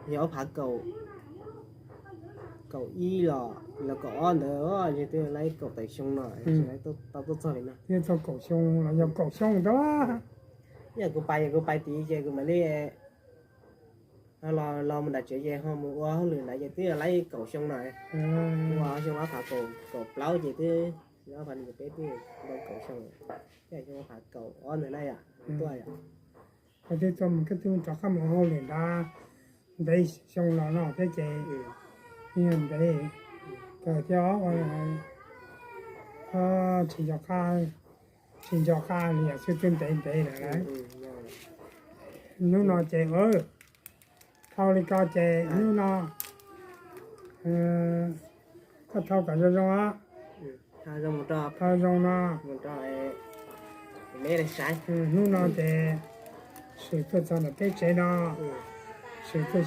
Yog ob phav kaum, kaum ib los, los kaum ob ntawd, yog twb laib kaum tawm xyoo no, tau tuaj txog li no. Twb txog kaum xyoo los yog kaum xyoo ntawd. Yog kuv pais, yog kuv pais tid ces kuv mam li los, los mus nram tsev ces ho mus ua hauj lwm ntawd ces twb laib kaum xyoo no. Ua xyoo ob phav kaum plaub ces twb, ob phav nees nkaum peb twb ntau kaum xyoo, xyoo ob phav kaum ob ntawd na yom, tuaj yom. Koj twb txog mus, koj twb rov qab mus ua hauj lwm nrad ntev xyoo los no thiab ces yog ntev kawg thiab ua tsis nco qab, tsis nco qab li yam xwb, twb ntev ntev lawm. Hnub no ces dhau li ko ces hnub no koj thau kom zoo zoo os. Thau zoo no, hnub no ces swm tuaj txog ntawm peb tsev no, swm tuaj